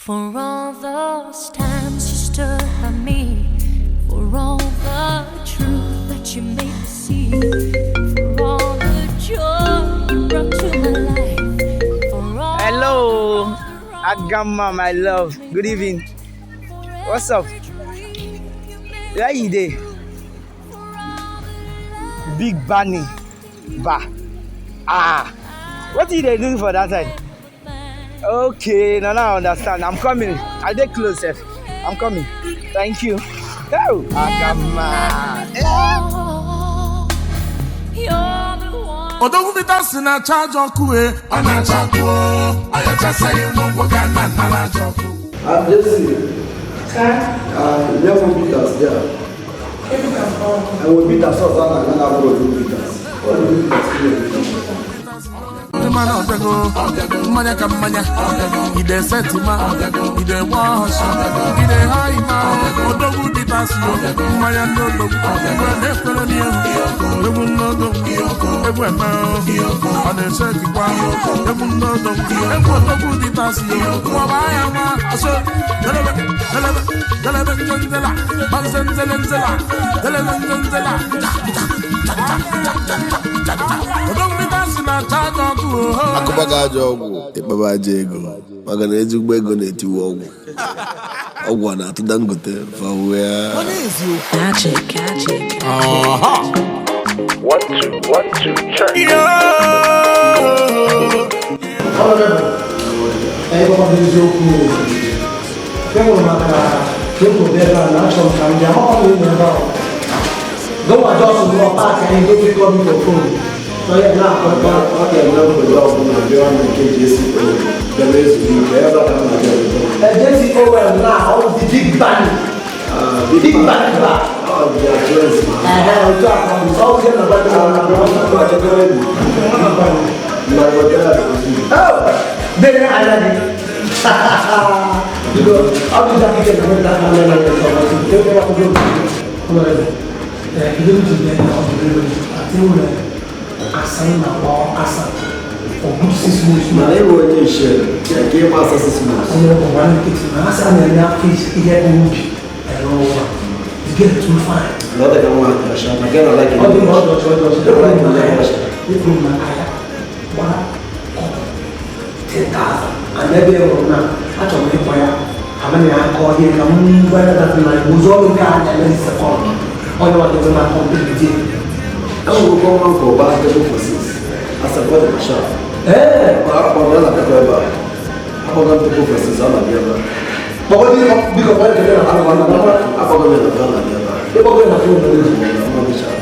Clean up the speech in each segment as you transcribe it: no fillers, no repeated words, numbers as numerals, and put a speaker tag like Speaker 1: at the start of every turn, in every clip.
Speaker 1: For all those times you stood by me, for all the truth that you made me see, for all the joy you brought to my life, for all
Speaker 2: Hello, Agama, my love. Good evening. What's up? Where you dey? Big Bunny Bar. Ah, what you dey do for that side? Okay, now I understand. I'm coming. I dey close, sef. I'm coming. Thank you. Oh, Agama.
Speaker 1: You're the one.
Speaker 3: Odogwu Bitters na-acha ajọ ọkụ e, ọ na-acha ọkụ o, ọ yachasaghị ngwongwo ga na nara ajọ ọkụ.
Speaker 4: I'm Jesse. Lemon bitters there. And we bitter sauce and another road bitters. All the bitters here.
Speaker 3: Mmanụ ọbịago, mmanya ka mmanya, ide setima, ide wọsh, ide haima, Odogwu Bitters yo, mmanya ndị odogwu, egwu na-ekwere n'ihu, egwu ndị odogwu, egwu eme o, ọ na-ese tikwa, egwu ndị odogwu, egwu Odogwu Bitters yo, nwaba ya nwa, ọsọ, delebe, delebe, delebe nzenzela, gbanzenzele nzela, delebe nzenzela, ja, ja, ja, ja, ja, ja, ja. Odogwu Bitters na-acha ajọ ọkụ o.
Speaker 5: Akụba gị ajọ ọgwụ, ịkpaba ajọ ego, maka na ezigbo ego na-etiwe ọgwụ ọgwụ a na-atụ Dangote fawe ya.
Speaker 6: Magic, magic.
Speaker 7: 1 2 1 2 check.
Speaker 8: Honorable, anyị gwakwa m eziokwu e nwere maka ka e kwuru ebe a na achọrọ m ka m bịa amakwa m ịnọ ebe ahụ. Gọwa just nọ park anyị go pick up me for phone. So ya na-akọ
Speaker 4: Ọ ga-eme mgbede ọbụla bịa na nke JCO bịara ezumike ebe a ka m na-abịa ebe.
Speaker 8: JCOL na ọ the big band. Big band bar.
Speaker 4: Ọ dị address.
Speaker 8: Ehe, otu a ka ọ dị. Ọ bụ ihe na-agba
Speaker 4: Ah, na na hotel.
Speaker 8: Oh, bene anya gị. Biko, ọ bụ jakịta na nweta aka na na na ebe akwụkwọ Honorable, ihe m ji bịa ọ dị very ati nwere assign na ọ asa for good 6 months.
Speaker 4: Mana ịbụ onye nche ka ịgba asa 6 months.
Speaker 8: Honorable, nwanne nkịtị na asa na-enye afọ ihe ubi ere ụwa. The girl too fine.
Speaker 4: Na ọ dị ka nwa dị ọcha, ma gị na like
Speaker 8: Ọ dị mma, ọ dị ọcha, ọ dị ọcha.
Speaker 4: Ọ dị mma, ọcha.
Speaker 8: Ekwuru m maka ya gbara kọpụ 10,000 and ebe ị hụrụ na achọrọ m ịkpọ ya ka m na ya kọọ ihe ka m gwa ya that na ụzọ ọrụ nke a na-eme second onye ọ dịbe na company dị.
Speaker 4: Enwere ụgwọ nwa nke ụba table for six. Asakwa dị sharp.
Speaker 8: Ee.
Speaker 4: Akpọrọ ya na-abịakwa ebe a. Akpọrọ m table for six, ọ na-abịa ebe a.
Speaker 8: Kpọgodi biko, kpọọ ya na
Speaker 4: Akpọrọ m ya na ọ na-abịa ebe a.
Speaker 8: Ịkpọgo ya na phone na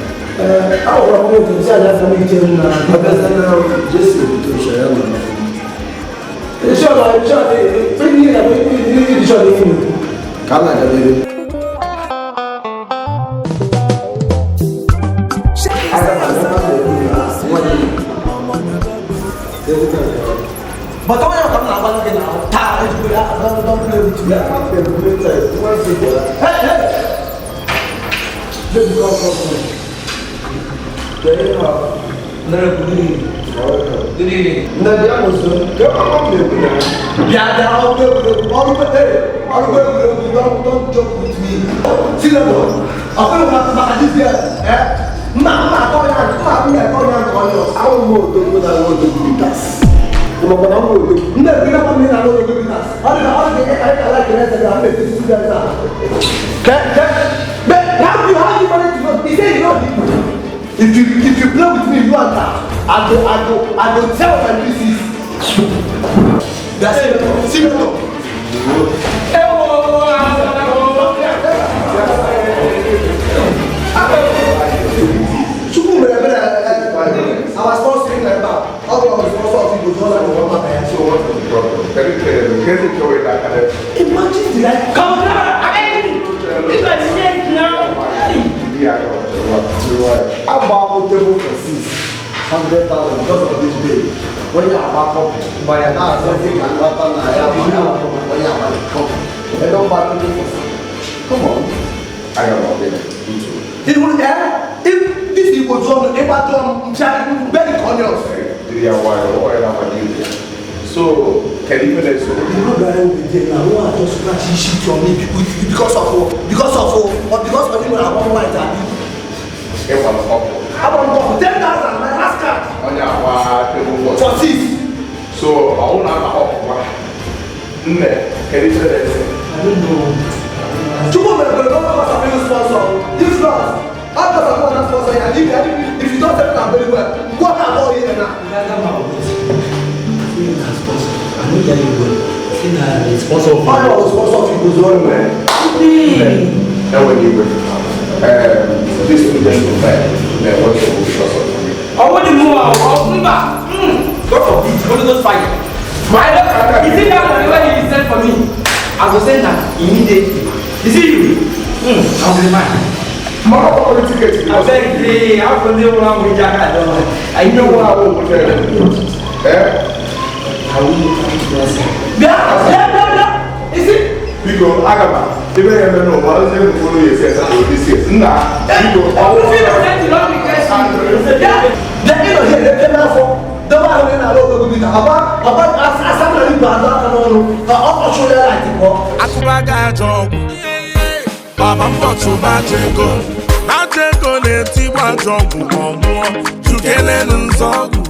Speaker 8: ee, ahụrụ m otu nsị aja afọ m iche m na
Speaker 4: Ọbịazie na Jesse ebute oche ya na
Speaker 8: Shọt shọt ihe na ịdị shọt ihe na-ekwu.
Speaker 4: Ka a na-aga n'ebe. Aga m aga na nwa gị.
Speaker 8: But onye ọka m na-agba gị na taa ejikwa ya don't play with me. Hey, hey! Baby, come, come, come. Honorable, good evening. Good evening.
Speaker 4: Nne bịa nso, ka ọ na-ekwu na
Speaker 8: Bịa bịa ọrụ egwuregwu ọrụ hey, ọrụ egwuregwu, don't joke with me. Senator, ọ bụrụ maka this girl, eh? Mma mma atọ ya mma mma atọ ya nke onye ọzọ.
Speaker 4: Ahụ m odogwu na Odogwu Bitters. Ịmakwa na m bụ odogwu.
Speaker 8: Ndị ebiri akwa mmiri na Odogwu Bitters. Ọ dị ka ọ dị ka ịka like na eze gị ahụ na-etiti ndị eze ahụ. Ke ke but how do you manage to know? He say you know if you play with me, you and her, I go tell my missus. That's it. Senator. Chukwu mere ebere our sponsor in ebe a, ọ bụ our sponsor of Igbo jụọ na ụwa maka ya.
Speaker 7: So what's the problem? Can you tell me that kind of
Speaker 8: Imagine the life.
Speaker 2: Come on, you got snake now.
Speaker 7: Yeah, what? What?
Speaker 4: Agba m table for 600,000 because of this babe. Onye agba kọpụ mmanya na-azọzi ka nlata na ya bụ onye agba kọpụ. Ebe ọ gba table for six. Come on.
Speaker 7: I don't know.
Speaker 8: It will if this Igbo jụọ m ịgba jụọ m ncha very onions.
Speaker 7: Yeah, why? Why am I doing? So, can Kedu ife na-eso?
Speaker 8: The road where I will be there now, no one just scratch his shit on me because of because of or because of him I want white abi.
Speaker 7: Ịgbara ọkụ.
Speaker 8: I'm on 10,000 my last card.
Speaker 7: Onye agba table for
Speaker 8: For six.
Speaker 7: So ọ na-aba ọkụ nne, kedu ife na-ese?
Speaker 2: I don't know.
Speaker 8: Chukwu mere kwere gọọmenti must have been sponsor. If not, how does I want sponsor ya? If you don't settle am very well, go and call here now.
Speaker 2: Say na sponsor. I no hear you well. Say na the sponsor.
Speaker 8: All your sponsor fee goes on well.
Speaker 7: Enweghị igwe. These two gentlemen na-enwe nsogbu because of me.
Speaker 2: Ọwọ́ ni mu wa ọ mba. God forbid, Holy Ghost fire. My lord, you see that money wey you send for me? I go send am immediately. You see you? I go dey mad.
Speaker 7: Mama kpọkọrọ tiketi.
Speaker 2: Abeg dey, how for dey one wey jaka don? I
Speaker 7: Ndị
Speaker 2: know
Speaker 7: nwụrụ
Speaker 2: how.
Speaker 7: anwụ nwụrụ. Eh?
Speaker 8: Bịa, bịa, bịa, bịa. You see?
Speaker 7: Biko, aga m ebe ya eme n'ụwa ozi elu ya esi esa n'obi si esi. Nna, biko, ọ bụrụ
Speaker 8: Bịa, bịa ịnọ here ebe n'afọ. Debe ahụ ị na-alụ ogogo bi na ọba ọba asa na ibu azụ aka n'ọnụ ka ọ kpọchụrụ ya light pụọ.
Speaker 3: Atụba gị ajọ ọgwụ, gbaba mbọ chụba ajọ ego. Ajọ ego na-etigbu ajọ ọgwụ ma ọ nwụọ. Chukelenu nzọ ọgwụ.